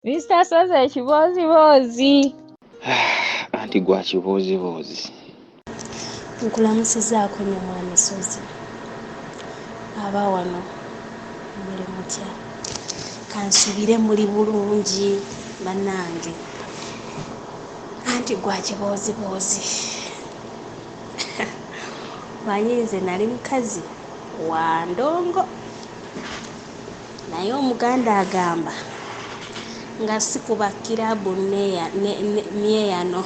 Mr. Sozi ekibooziboozi. Anti gwa kibooziboozi. Nkulamusizaako nnyo mwami Sozi. Aba wano muli mutya? Kansubire muli bulungi bannange. Anti gwa kibooziboozi. Manyi nze nali mukazi wa ndongo. Naye Omuganda agamba nga sikuba kiraabu myeyano.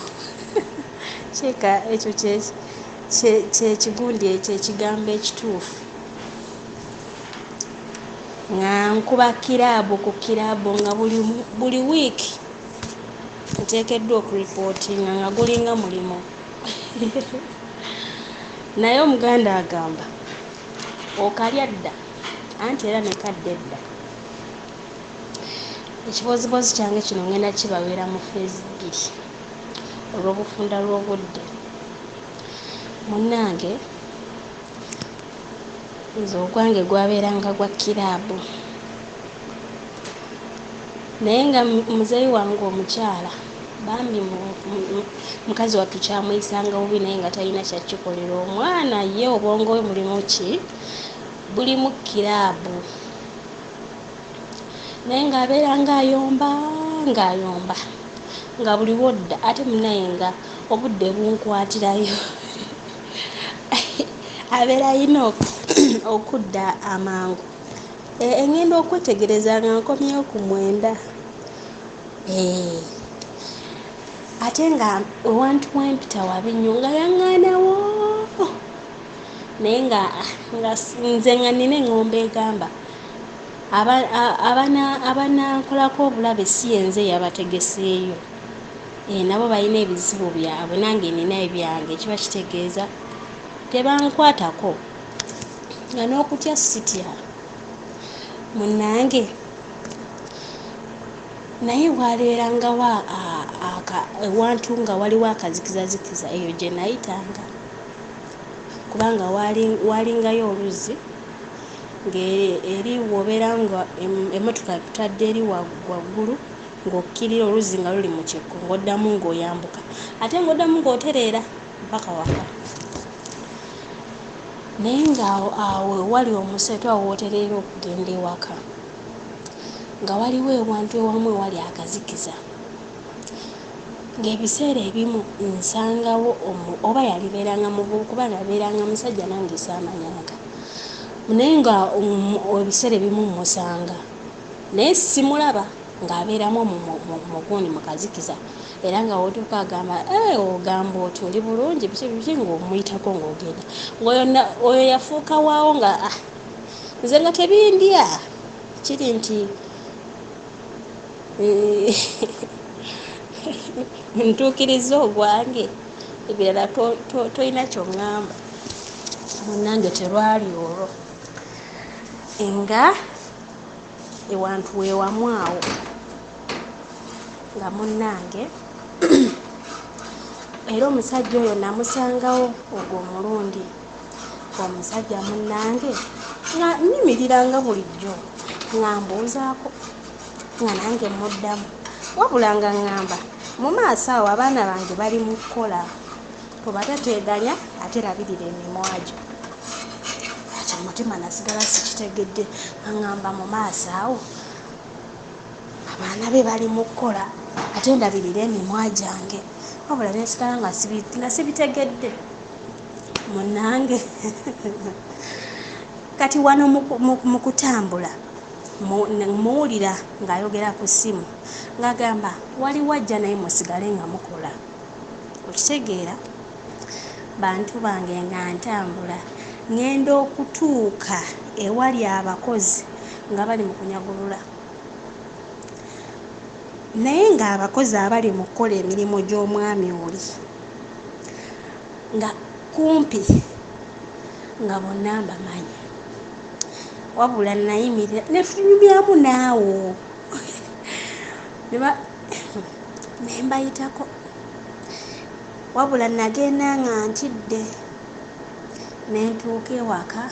Kyeka ekyo kyekigundi ekyo ekigambo ekituufu. Nga nkuba kiraabu ku kiraabu nga buli wiiki nteekeddwa okuripootinga nga gulinga mulimu. Naye Omuganda agamba okalya dda anti era ne kadda edda. Ekibooziboozi kyange kino ngenda kibaweera mu feezi bbiri olw'obufunda lw'obudde. Munnange nze ogwange gwabeeranga gwa kiraabu naye nga muzeeyi wange omukyala bambi mukazi wattu kyamuyisanga bubi naye nga talina kyakikolera omwana ye obwongo bwe mulimu ki bulimu kiraabu naye ng'abeera ng'ayomba ng'ayomba nga buli wodda ate munaye nga obudde bunkwatirayo abeera alina okudda amangu engenda okwetegereza nga nkomyewo ku 9. Ate nga ewantu wempita wabi nnyo nga yaŋŋaanawo naye nga nze nga nnina eŋŋombo egamba abanankolako obulabe si yenze yabategeseeyo. Nabo balina ebizibu byabwe nange nnina ebyange kiba kitegeeza tebankwatako nga n'okutya sitya munnange. Naye wabeerangawo ewantu nga waliwo akazikizazikiza eyo gye nayitanga kubanga walingayo oluzzi ng'eri w'obeera nga emmotoka ekutadde eri waggulu ng'okkirira oluzzi nga luli mu kikko ng'oddamu ng'oyambuka ate ng'oddamu ng'otereera mpaka waka. Naye nga awo ewali omuseetwe awo w'otereera okugenda ewaka nga waliwo ewantu ewamu ewali akazikiza ng'ebiseera ebimu nsangawo oba yalibeeranga muvubuka kubanga yabeeranga musajja nange saamanyanga naye nga ebiseera ebimu mmusanga naye simulaba ng'abeeramu mugundi mu kazikiza era nga w'otuuka agamba ogamba oti oli bulungi biki biki ng'omuyitako ng'ogenda ng'oyo yafuuka waawo nga nze nga tebindya kiri nti ntuukiriza ogwange ebirala tolina ky'oŋŋamba. Munnange terwali olwo nga ewantu weewamu awo nga munnange era omusajja oyo namusangawo ogwo omulundi omusajja munnange nga nnyimirira nga bulijjo nga mbuuzaako nga nange mmuddamu wabula nga ŋŋamba mu maaso awo abaana bange bali mu kukola tobateteeganya ate labirira emimwa gyo. Kati omutima nasigala sikitegedde nga ŋŋamba mu maaso awo abaana be bali mu kukola ate ndabirira emimwa gyange wabula nesigala nga sibitegedde munnange. Kati wano mu kutambula muwulira ng'ayogera ku ssimu ng'agamba waliwo ajja naye musigale nga mukola. Okitegeera bantu bange nga ntambula ŋŋenda okutuuka ewali abakozi nga bali mu kunyagulula naye ng'abakozi abali mu kukola emirimu gy'omwami oli nga kumpi nga bonna mbamanyi wabula nayimirira ne tunyumyamu naawo ne mbayitako wabula nagenda nga ntidde ne ntuuka ewaka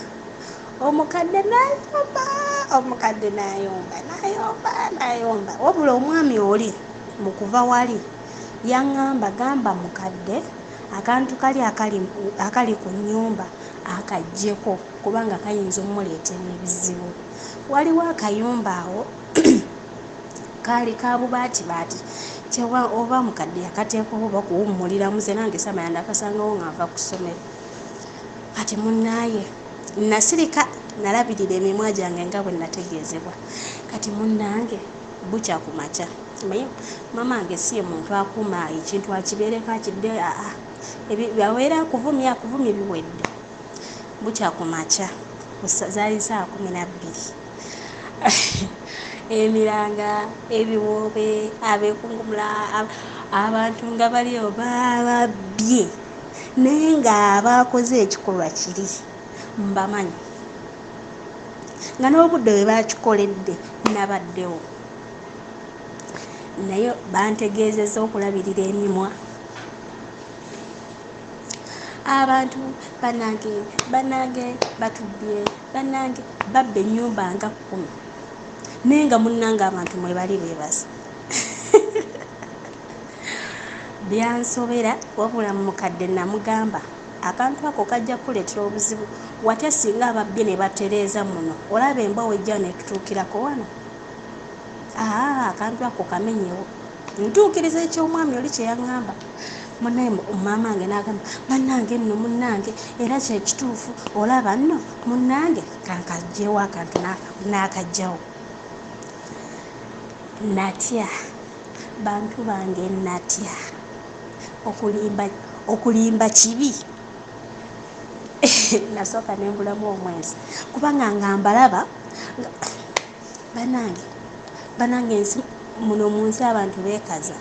omukadde n'ayomba Omukadde n'ayomba, n'ayomba, n'ayomba. Wabula omwami oli mu kuva wali yaŋŋamba, gamba mukadde akantu kali akali ku nnyumba akaggyeko, kubanga kayinza omuleetera ebizibu. Waliwo akayumba awo kaali ka bubaatibaati, kyewa oba mukadde yakateekako oba kuwummuliramu, nze nange samanya, nakasangawo nga nva ku ssomero. Kati munnaaye nasirika, nalabirira emimwa gyange nga bwe nategeezebwa. Kati munnange bukya ku makya, naye maama wange si ye muntu akuuma ekintu akibeereko akidde, aa abeera akuvumye akuvumye biwedde. Bukya ku makya, zaali ssaawa 12, emiranga, ebiwoobe, abeekungumula, abantu nga bali bababbye, naye ng'abaakoze ekikolwa kiri mbamanyi, nga n'obudde bwe baakikoledde nabaddewo, naye bantegeezezza okulabirira emimwa. Abantu bannange, bannange batubbye, bannange babba ennyumba nga 10, naye nga munnange abantu mwe bali beebase. Byansobera. Wabula mukadde namugamba akantu ako kajja kukuleetera obuzibu. Watya singa ababbye ne batereeza muno, olaba embwa wejja netutuukirako wano? Aa, akantu ako kamenyewo. Ntuukiriza ekyomwami oli kye yaŋŋamba. Munnaye maama wange n'agamba, bannange nno munnange era kyekituufu, olaba nno munnange kankaggyewo akantu n'akaggyawo. Natya, bantu bange, natya. Okulimba, okulimba kibi. Nasooka nembulamu omwezi, kubanga nga mbalaba bannange, bannange, ensi muno mu nsi abantu beekaza.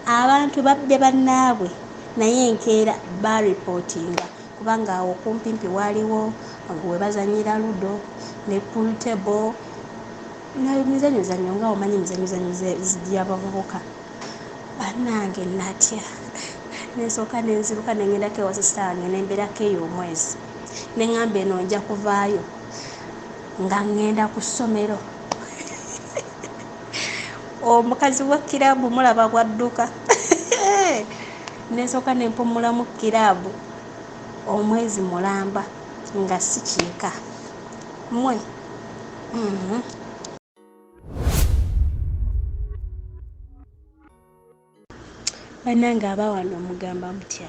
Abantu babbye bannaabwe, naye enkeera baripootinga, kubanga awo kumpimpi waaliwo we bazannyira ludo ne pool table n'emizannyozannyo, nga omanyi emizannyozannyo gy'abavubuka. Bannange natya, nensooka nenziruka nengendako ewa sister wange, nembeerako eyo omwezi, neŋŋamba eno nja kuvaayo nga ŋŋenda ku ssomero. Omukazi wa kiraabu mulaba bwadduka. Nensooka nempumulamu kiraabu omwezi mulamba nga sikiika mmwe. Bannange abawano mugamba mutya?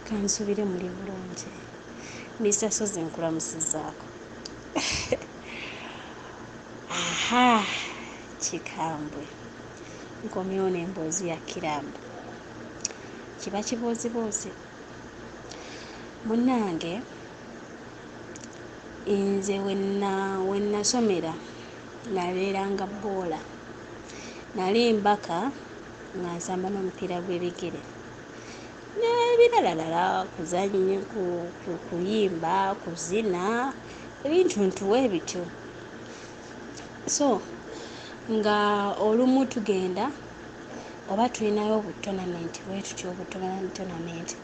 Kansubire muli bulungi. Mr Sozi nkulamusizaako. Aha, kikambwe, nkomyewo n'emboozi ya kiraabu. Kiba kibooziboozi munnange. Nze we nasomera nabeeranga bboola, nali mbaka nga nsamba n'omupiira gw'ebigere n'ebiralalala, kuzannya, kuyimba, kuzina, ebintuntu bwe bityo. So nga olumu tugenda oba tulinayo obu tournament bwe tutyo, obu tournament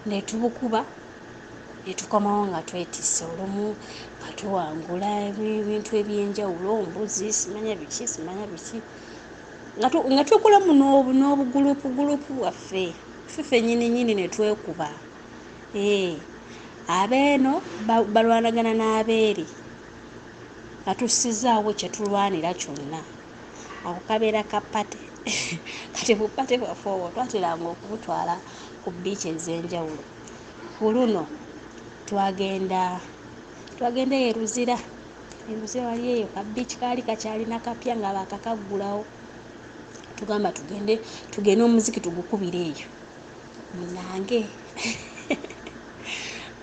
ne tubukuba ne tukomawo nga twetisse, olumu nga tuwangula ebintu ebyenjawulo, mbuzi, simanya biki, simanya biki, nga tukolamu n'obugulupu gulupu bwaffe ffe ffennyini nnyini ne twekuba. Abeeno balwanagana n'abeeri, nga tussizaawo kye tulwanira kyonna. Ako kabeera ka party. Kati bu party bwaffe obwo twateranga okubutwala ku bbiici ez'enjawulo. Ku luno twagenda eyo e Luzira. E Luzira wali eyo ka bbiici kaali kakyalina kapya nga baakakaggulawo. Tugamba tugende, tugende omuziki tugukubire eyo. Munnange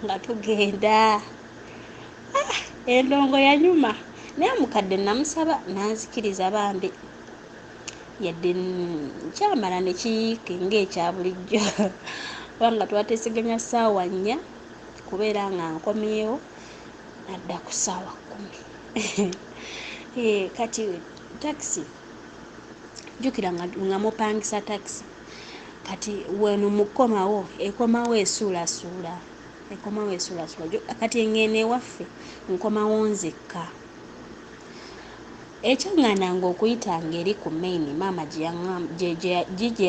nga tugenda, ah, endongo yanyuma, naye omukadde namusaba n'anzikiriza bambi, yadde kyamala ne kiyiika ng'ekya bulijjo, kubanga twateeseganya ssaawa 4 kubeera nga nkomyewo, nadda ku ssaawa 10. Kati takisi, jjukira nga mupangisa takisi, kati weno mukomawo ekomawo esuulasuula, ekomawo esuulasuula. Kati ngenda ewaffe, nkomawo nzekka. Ekyaŋŋananga okuyitanga eri ku main maama gye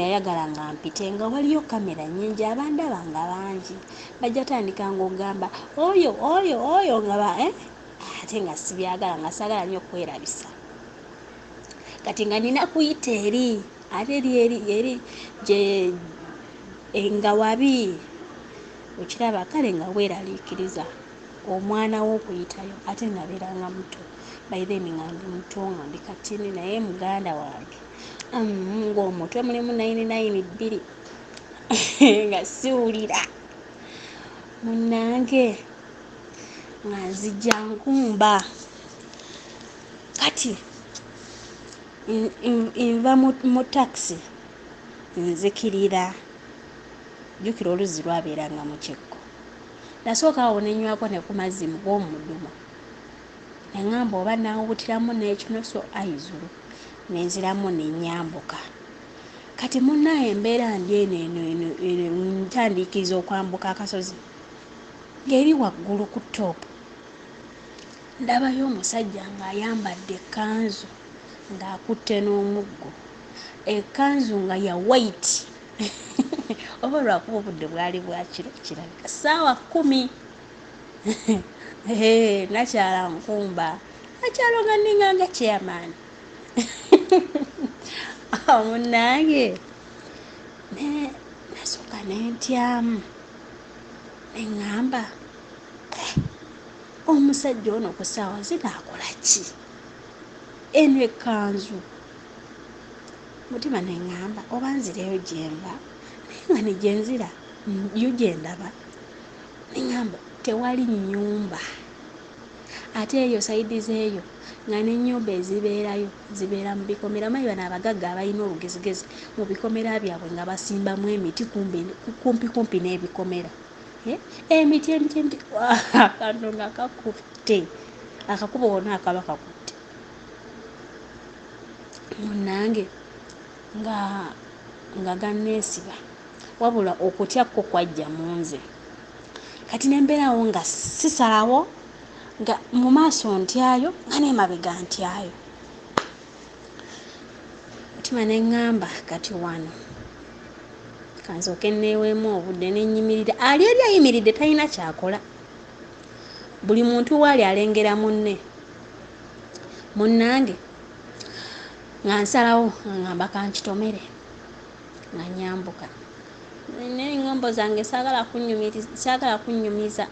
yayagalanga mpite nga waliyo kamera nnyingi, abandaba nga bangi, bajja tandikanga okugamba oyo oyo oyo nga ba eh? Ate nga sibyagala, nga saagala nnyo kwerabisa. Kati nga nina kuyita eri, ate eri eri eri gye nga wabi, okiraba. Kale nga weeraliikiriza omwana wo okuyitayo, ate nabeeranga muto by then, nga ndi muto, nga ndi katini. Naye muganda wange, ng'omutwe mulimu nine nine bbiri, nga siwulira. Munnange, nga nzija nkumba. Kati nva mu takisi, nzikirira. Jjukira oluzzi lwabeeranga mu kikko. Nasooka awo nenywako ne ku mazzi g'omudumu, neŋŋamba oba nawubutiramu n'ekinoso aizulu, nenziramu nenyambuka. Kati munnaye, embeera ndi eno eno eno eno, ntandiikiriza okwambuka akasozi ng'eri waggulu ku top, ndabayo omusajja ng'ayambadde ekkanzu, ng'akutte n'omuggo, ekkanzu nga ya white, oba lwakuba obudde bwali bwakiro, kirabika ssaawa 10. Nakyala nkumba nakyalo nga ninganga chairman. Munnange, nasooka nentyamu, neŋŋamba, omusajja ono ku ssaawa zino akola ki? Eno ekkanzu. Mutima neŋŋamba oba nzireyo gyenva, naye nga ne gyenzira yo gyendaba. Neŋŋamba tewali nnyumba, ate eyo side zeeyo nga n'ennyumba ezibeerayo zibeera mu bikomera. Omanyi bano abagagga abalina olugezigezi mu bikomera byabwe, nga basimbamu emiti kumpi kumpi n'ebikomera, emiti emiti emiti. Akantu nga kakutte akakubo wonna, akaba kakutte. Munnange, nga ganneesiba, wabula okutya kwo kwajja mu nze. Kati nembeerawo nga sisalawo, nga mu maaso ntyayo, nga nemabega ntyayo. Mutima neŋŋamba, kati wano kansooke neeweemu obudde. Nenyimirira. Ali eri ayimiridde, talina kyakola. Buli muntu waali alengera munne. Munnange, nga nsalawo, nga ŋŋamba kankitomere, nga nyambuka n'eŋŋombo zange. Saagala kunnyumiza,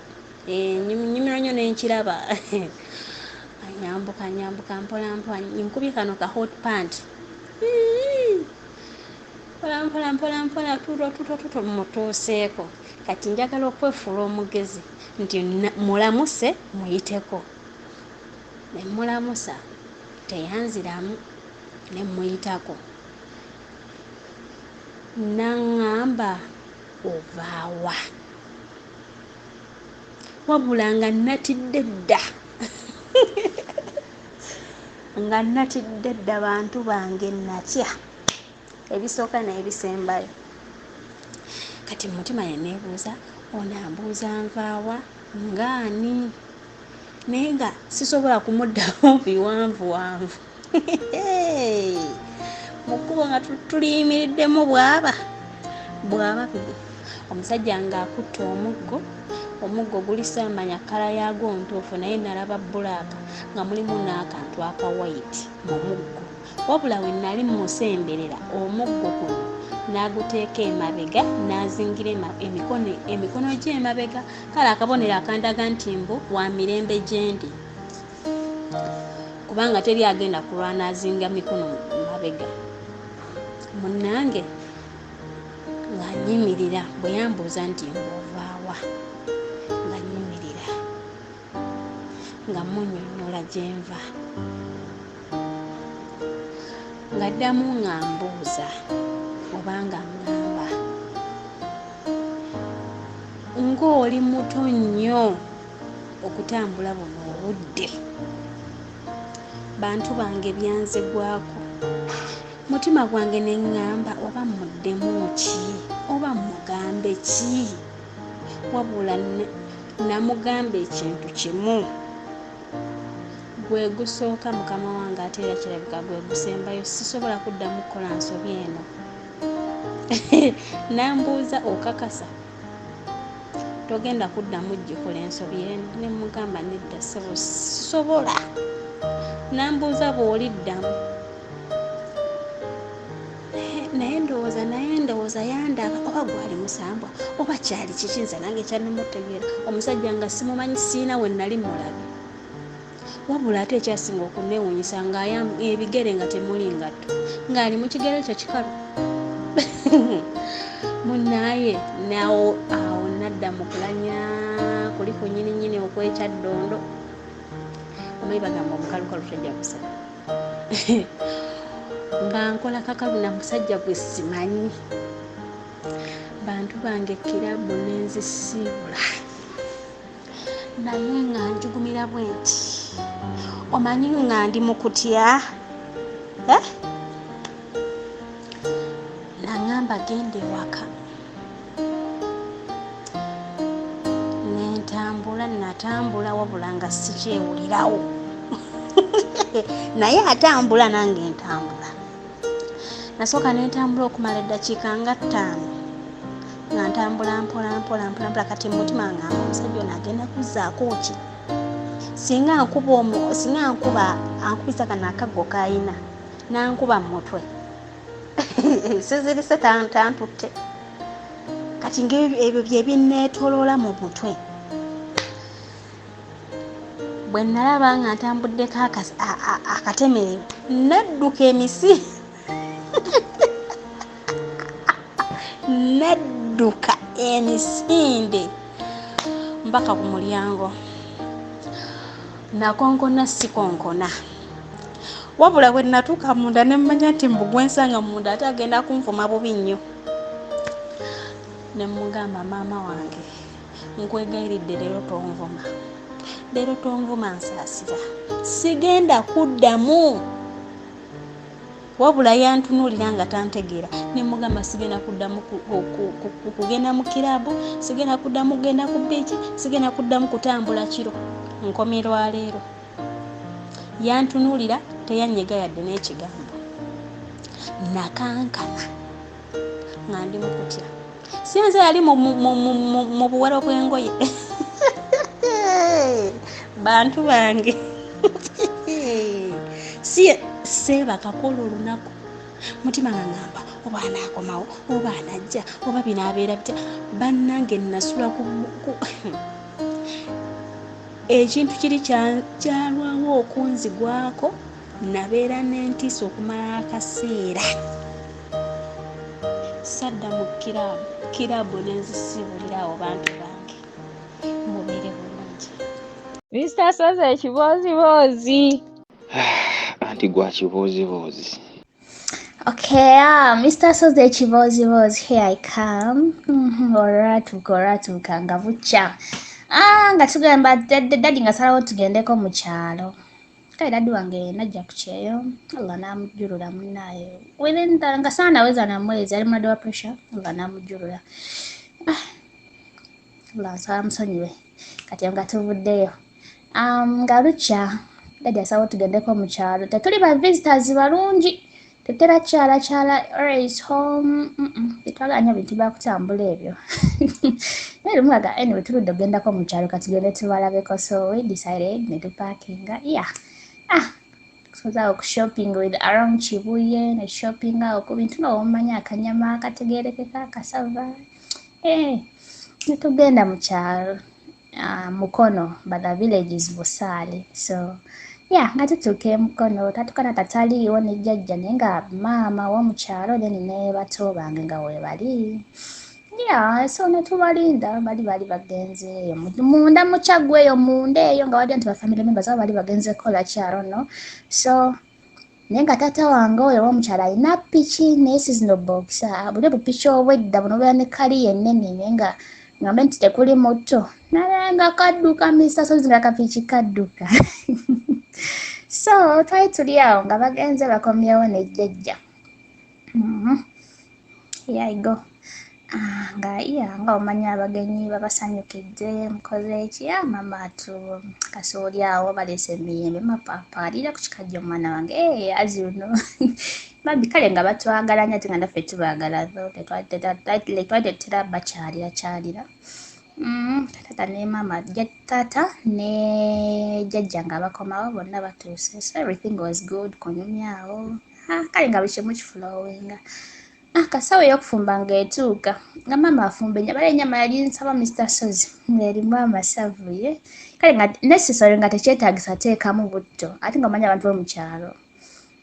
nyumirwa nnyo nenkiraba. Nyambuka, nyambuka mpola mpola, nkubye kano ka hot pant, mpola mpola mpola mpola, tuto tuto tuto, mutuuseeko. Kati njagala okwefuula omugezi nti mulamuse, muyiteko. Ne mulamusa, teyanziramu, ne muyitako. Naŋŋamba, "Ovaawa?" Wabula nga natidde dda, nga natidde dda. Bantu bange, natya ebisooka n'ebisembayo. Kati mumutima neneebuuza, ono ambuuza nvaawa ngaani? Naye nga sisobola kumuddamu biwanvuwanvu mu kkubo nga tuliyimiriddemu. Bwaba bwaba omusajja ng'akutte omuggo, omuggo guli saamanya colour yaagwo ntuufu, naye nalaba black nga mulimu n'akantu aka white mu muggo. Wabula we nali musemberera, omuggo guno n'aguteeka emabega, n'azingira emikono gye emabega. Kale akabonero akandaga nti mbu wa mirembe gye ndi, kubanga teri agenda kulwana azinga mikono mabega. Munnange, nga nyimirira bwe yambuuza nti mbuovaawa, nga nyimirira nga munyonnyola gyenva, ng'addamu nga mbuuza obanga ŋŋamba, "Ng'oli muto nnyo okutambula buno obudde?" Bantu bange, byanzigwako. Mutima gwange ne ŋŋamba, oba muddemu ki, oba mugambe ki? Wabula namugamba ekintu kimu. Gwe gusooka mukama wange ate era kirabika gwe gusembayo, sisobola kuddamu kukola nsobi eno. Nambuuza, okakasa togenda kuddamu gikola ensobi eno? Ne mugamba, nedda ssebo, sisobola. Nambuuza, bw'oliddamu? Naye ndowooza yandaba, oba gwali musambwa oba kyali kiki, nze nange kyanimutegeera. Omusajja nga simumanyi, siina we nali mulabye. Wabula ate ekyasinga okunewuunyisa, nga ebigere nga temuli ngatto, ng'ali mu kigere ekyo kikalu. Munaaye nawo awo nadda mu kulanya kuli ku nnyininyini okw'ekyaddondo. Omanyi bagamba omukalukalu tajja kusala. Nga nkola kakalu na musajja gwe simanyi. Bantu bange, kirabu nenzisiibula, naye nga njugumira bwe nti, omanyi nga ndi mu kutya, eh? Naŋŋamba, genda ewaka. Nentambula, natambula, wabula nga sikyewulirawo, naye atambula nange ntambula. Nasooka nentambula okumala eddakiika nga 5, nga ntambula mpola mpola mpola mpola. Kati mumutima ngamba, omusajja ono agenda kuzzaako ki singa nkuba omu, singa nkuba, ankubisa kano akaggo kayina, nankuba mu mutwe, sizirise, tantutte. Kati ngaebyo bye binneetoloola mu mutwe. Bwe nalaba nga ntambuddeko akatemerero, nadduka emisi, nadduka emisinde mpaka ku mulyango. Nakonkona, sikonkona, wabula bwe natuuka munda ne mmanya nti mbugwensanga munda ate agenda kunvuma bubi nnyo. Ne mugamba, maama wange, nkwegayiridde, leero tonvuma, leero tonvuma, nsaasira, sigenda kuddamu. Wabula yantunuulira nga tantegeera. Ne mugamba, sigenda kuddamu kugenda mu kiraabu, sigenda kuddamu kugenda ku biiki, sigenda kuddamu kutambula kiro, nkomye lwaleero. Yantunuulira, teyanyega yadde n'ekigambo. Nakankana nga ndi mu kutya. Si nze yali mu buwero bw'engoye, bantu bange? Si seebakakola olunaku, mutima nga ngamba, oba anaakomawo, oba anajja, oba binaabeera bitya. Bannange, nasula ku ekintu kiri kyalwawo okunzigwako. Nabeera n'entiisa okumala akaseera. Sadda mu kiraabu, kiraabu nenzisiibulira awo. Bantu bange, mubeere bulungi. Mr. Sozi ekibooziboozi. Anti gwa kibooziboozi. Okay, Mr. Sozi ekibooziboozi, here I come. Olwatuuka nga bukya. Ah, nga tugamba daddy nga salawo tugendeko mu kyalo. Kale daddy wange najja ku kyeyo, Allah n'amujjulula munnaaye. Within the, nga saanaweza na mwezi, ali mulwadde wa pressure, Allah n'amujjulula. Ah, Allah nsaba musonyiwe. Kati nga tuvuddeyo. Nga lukya, daddy asalawo tugendeko mu kyalo. Tetuli ba visitors balungi. Tetera kyala kyala, always home. Tetwagala nnyo bintu bya kutambula ebyo. Naye lumu aga, anyway, tuludde okugendako mu kyalo, katugende tubalabeko. So we decided ne tupaakinga. Yeah. Ah, tusoza oku shopping with around Kibuye, ne shopping awo ku bintu nga womanyi akanyama akategeerekeka, akasava. Eh, ne tugenda mu kyalo. Mukono, but the village is Busaale. So yeah, nga tutuuka e Mukono, tatukana tataliiwo ne jjajja, naye nga maama w'omukyalo then ne bato bange nga weebali. Yeah, so ne tubalinda, bali bagenze eyo munda mu Kyaggwe eyo munda eyo, nga wadde nti ba family members abo bali bagenze kukola kyalo no. So naye nga taata wange oyo ow'omukyalo alina piki, naye si zino boxer, buli bupiki obwedda buno bubeera ne kaliya ennene, naye nga ngambe nti tekuli mutto, naye nga kadduka. Mr. Sozi, nga kapiki kadduka. So twali tuli awo nga bagenze bakomyewo ne jjajja. Here I go. Nga yeah, nga omanyi abagenyi babasanyukidde, mukoze ki? Ah, mama atu kasooli awo baleese emiyembe, mapaapaali era ku kikajjo omwana wange. Hey, as you know, bambi kale nga batwagala nnyo ate nga naffe tubaagala, though twali tetutera bakyalira kyalira. Taata ne maama, taata ne jjajja nga bakomawo bonna batuuse, so everything was good kunyumya awo. Ah, kale nga buli kimu kiflowinga. Ah, kasawo ey'okufumba ng'etuuka nga maama afumba ennyama, era ennyama yali nsaba Mr. Sozi ng'erimu amasavu ye. Kale nga necessary nga tekyetaagisa teekamu butto, ate nga omanyi abantu b'omu kyalo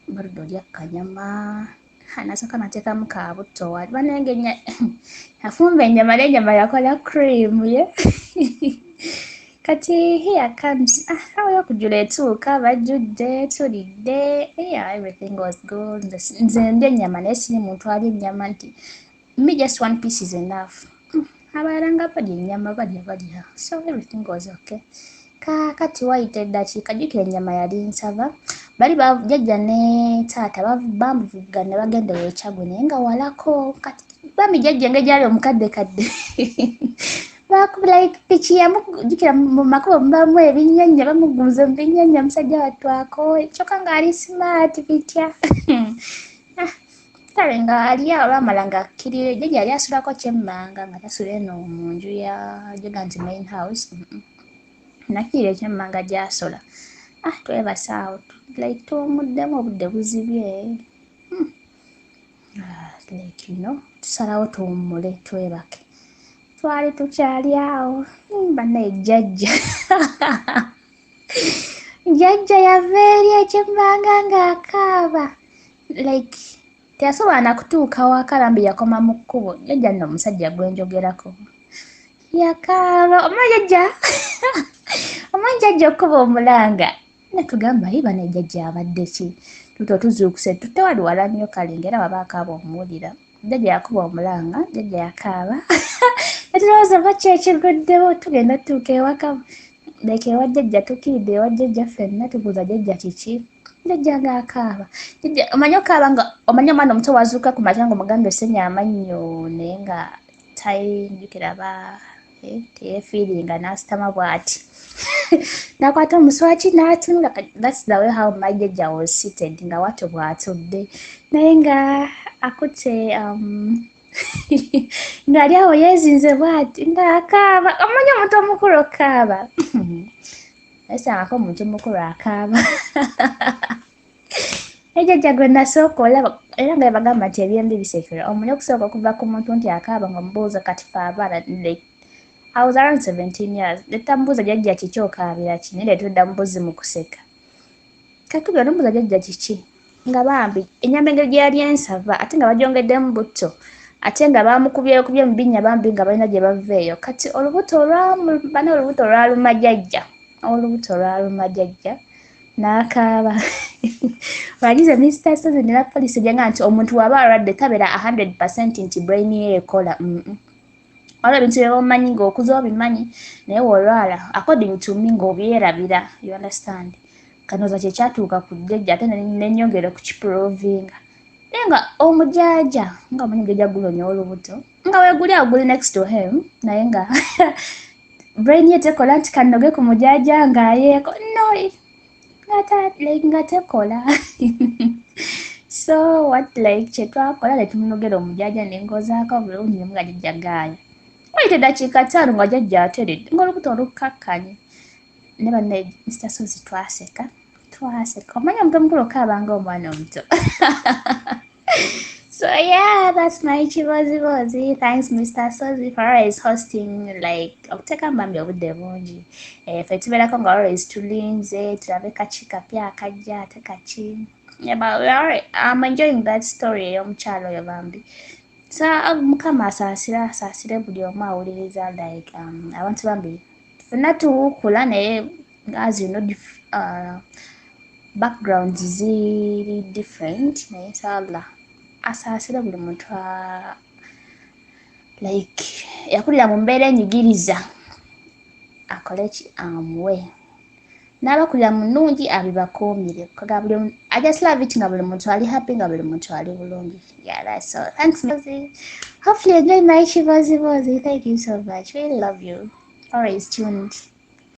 baludde olya kanyama. Nasooka nateekamu ka butto wali bannange afumba ennyama n'ennyama yakola cream ye. Kati here comes, ah, sawa y'okujjula etuuka, bajjudde, tulidde, yeah, everything was good. Nze ndya ennyama naye siri muntu alya ennyama nti me just one piece is enough. Abalala nga balya ennyama balya balya, so everything was okay. Kaakati wayita eddakiika, jjukira ennyama yali nsava, bali jjajja ne taata bamuvuga ne bagenda e Kyaggwe naye nga walako. Kati bambi jjajja engeri gy'ali omukadde kadde bakuba like piki yamujjukira mu makubo mubamu ebinnyanya, bamuguza mu binnyanya, musajja wattu akooye kyokka ng'ali smart bitya. Ah, kale nga ali awo olwamala ng'akkirira, jjajja yali asulako kyemmanga nga tasula eno mu nju ya jjajja nti main house. Nakkirira ekyemmanga gy'asula. Ah, twebase awo like tuwummuddemu, obudde buzibye. Ah, like you know, tusalawo tuwummule twebake. Twali tukyali awo, bannaye jjajja jjajja yava eri ekyemmanga ng'akaaba like teyasobola na kutuuka waka, bambi yakoma mu kkubo. Jjajja nno omusajja gwe njogerako yakaaba. Omanyi jjajja, omanyi jjajja okkuba omulanga netugamba yi bano jjajja abadde ki, tuto tuzuukuse tewali wala nnyo, kale ng'era waba akaaba omuwulira. Jjajja yakuba omulanga, jjajja yakaaba, netulowooza oba ki ekiguddewo. Tugenda tutuuka ewaka like ewa jjajja, tukkiridde ewa jjajja ffenna, tubuuza jjajja kiki, jjajja ng'akaaba. Jjajja omanyi okaaba nga omanyi omwana omuto wazuuka ku makya ng'omugambye osenya amannyo naye nga tajjukira ba teyeefiiringa n'asitama bw'ati n'akwata omuswaki n'atunula. That's the way how my jjajja was seated, nga watyo bw'atudde naye nga akutte ng'ali awo yeezinze bw'ati ng'akaaba. Omanyi omuntu omukulu okaaba, naye sangako omuntu omukulu akaaba. Ejjajja gwe nasooka olaba era nga bagamba nti ebyembi bisekera, omanyi okusooka okuva ku muntu nti akaaba ng'omubuuza. Kati fe abaana, like I was around 17 years, netambuuza jjajja kiki okaabira ki, naye netudda mubuzi mu kuseka. Kati tugenda nomubuuza jjajja kiki, nga bambi ennyama engeri gye yali ensava ate nga bagyongeddemu butto ate nga bamukubyekubye mu binnya, bambi nga balina gye bava eyo. Kati olubuto olwabana olubuto olwaluma jjajja, olubuto olwaluma jjajja n'akaaba. Wagize Mr. Sozi nera poliisi gyanga nti omuntu waba alwadde tabeera 100% nti brain ye ekola. Waliwo ebintu byomanyi ng'okuze obimanyi, naye wolwala according to me ng'obyerabira, you understand? Kanoza kyekyatuuka ku jjajja ate nenyongera okukiprovinga, naye nga omujaaja nga omanyi omujaaja gulonya olubuto nga weeguli awo guli next to him, naye nga brain ye tekola nti kanoge ku mujaaja ng'ayeeko no like nga tekola. So what like kyetwakola ne tumunogera omujaaja nengozaako bulungi nemu nga jjajja gaaya. Wayita eddakiika 5 nga jjajja ateredde ng'olubuto olukkakkanye. Ne banne Mr. Sozi twaseka twaseka, omanyi omuntu omukulu okaaba nga omwana omuto. So yeah, that's my kibozibozi. Thanks Mr. Sozi for always hosting, like okuteekamu bambi obudde bungi. Ffe tubeerako nga always tulinze tulabe kaki kapya akajja ate kaki. Yeah, but I'm enjoying that story ey'omukyalo oyo bambi. So Mukama asaasire asaasire buli omu awuliriza, like abantu bambi ffenna tuwukula naye as you know, backgrounds ziri different, naye inshallah asaasire buli muntu like yakulira mu mbeera enyigiriza akole ki amuwe. N'abakulira mu nnungi abibakuumire. Kaga buli I just love it nga buli muntu ali happy, nga buli muntu ali bulungi. Yeah, that's all. Thanks, Mozi. Hopefully you enjoy my chibozibozi. Thank you so much. We love you. Always tuned.